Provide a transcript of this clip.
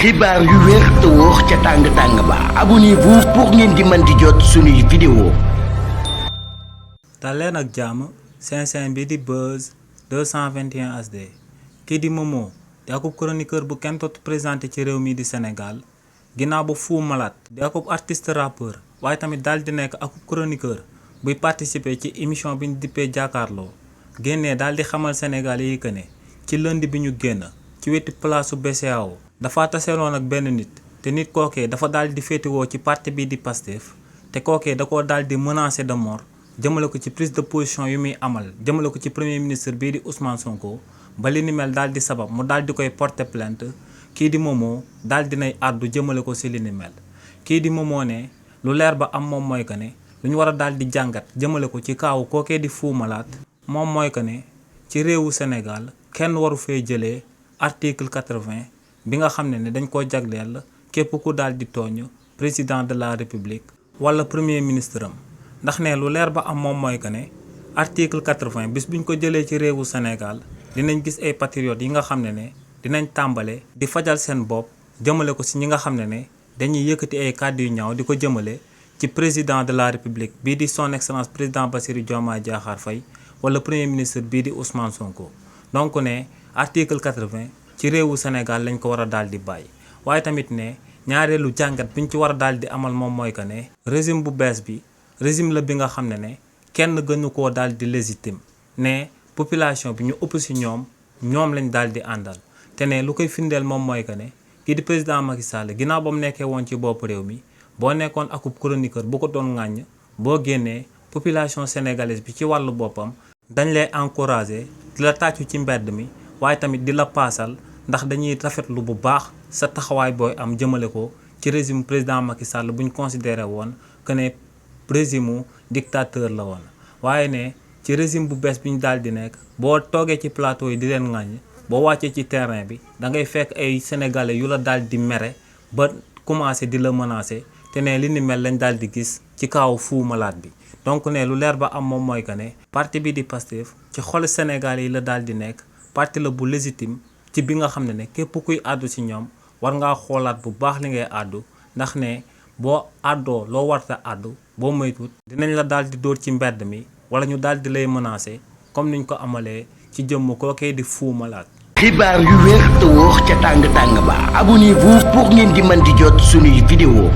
xibaar yu wér te wóor ca tàng ba abonnez-vous pour ngeen di mën di jot suñuy vidéo. daleen ak jàmm seen bi di Buzz 221 HD kii di Momo di akub chroniqueur bu kenn dootu présenté ci réew mi di Sénégal ginnaaw ba Fou Malade di akub artiste rappeur waaye tamit daal di nekk akub chroniqueur buy participer ci émission bi ñu dippee jàkkaarloo génnee daal di xamal Sénégal yi que ne ci lundi bi ñu génn ci wetu place su BCEAO dafa taseeloon ak benn nit te nit kookee dafa daal di féetewoo ci parti bii di Pastef te kookee da koo daal di menacer de mort jëmale ko ci prise de position yu muy amal jëmale ko ci premier ministre bii di Ousmane Sonko ba li ni mel daal di sabab mu daal di koy porter plainte kii di Momo daal di nay àddu jëmale ko si li ni mel kii di Momo ne lu leer ba am moom mooy que ne lu ñu war a daal di jàngat jëmale ko ci kaawu kookee di Fou Malade moom mooy que ne ci réewu Sénégal kenn waru fee jëlee article 80 bi nga xam ne dañ koo jagleel képp ku daal di tooñ président de la république wala premier ministre am ndax ne lu leer ba am moom mooy que ne article 80 bis buñ ko jëlee ci réewu Sénégal dinañ gis ay patriotes yi nga xam ne dinañ tàmbale di fajal seen bopp jëmale ko si ñi nga xam ne dañuy yëkkati ay kàddu yu ñaaw di ko jëmale ci président de la république bii di son excellence président Bassirou Diomaye Diakhar Faye wala premier ministre bii di Ousmane Sonko donc ne article 80 ci réewu Sénégal lañ ko war a daal di bàyyi waaye tamit ne ñaareelu jàngat biñ ci war a daal di amal moom mooy que ne régime bu bees bi régime la bi nga xam ne kenn gënu koo daal di légitime ne population bi ñu ëpp si ñoom lañ daal di àndal te ne lu koy firndeel moom mooy que ne kii di président Macky Sall ginnaaw ba mu nekkee woon ci bopp réew mi boo nekkoon akub chroniqueur bu ko doon ŋàññ boo génnee population sénégalaise bi ci wàllu boppam dañ lay encourager di la tàccu ci mbedd mi waaye tamit di la paasal ndax dañuy rafetlu bu baax sa taxawaay booy am jëmale ko ci régime président Macky Sall buñ considéré woon que ne régime dictateur la woon waaye ne ci régime bu bees bi ñu daal di nekk boo toogee ci plateau yi di leen ŋàññ boo wàccee ci terrain bi da ngay fekk ay sénégalais yu la daal di mere ba commencé di la menacer te ne li ni mel lañ daal di gis ci kaaw Fou Malade bi donc ne lu leer ba am moom mooy que ne parti bi di Pastef ci xol sénégalais yi la daal di nekk parti la bu légitime ci bi nga xam ne képp kuy àddu ci ñoom war ngaa xoolaat bu baax li ngay àddu ndax ne boo àddoo loo warta àddu boo moytuwut dinañ la daal di dóor ci mbedd mi wala ñu daal di lay menacer comme niñ ko amalee ci jëmm kookee di Fou Malade. xibaar yu wér te wóor ca tàng ba abonnez-vous pour ngeen di mën di jot suñuy vidéo.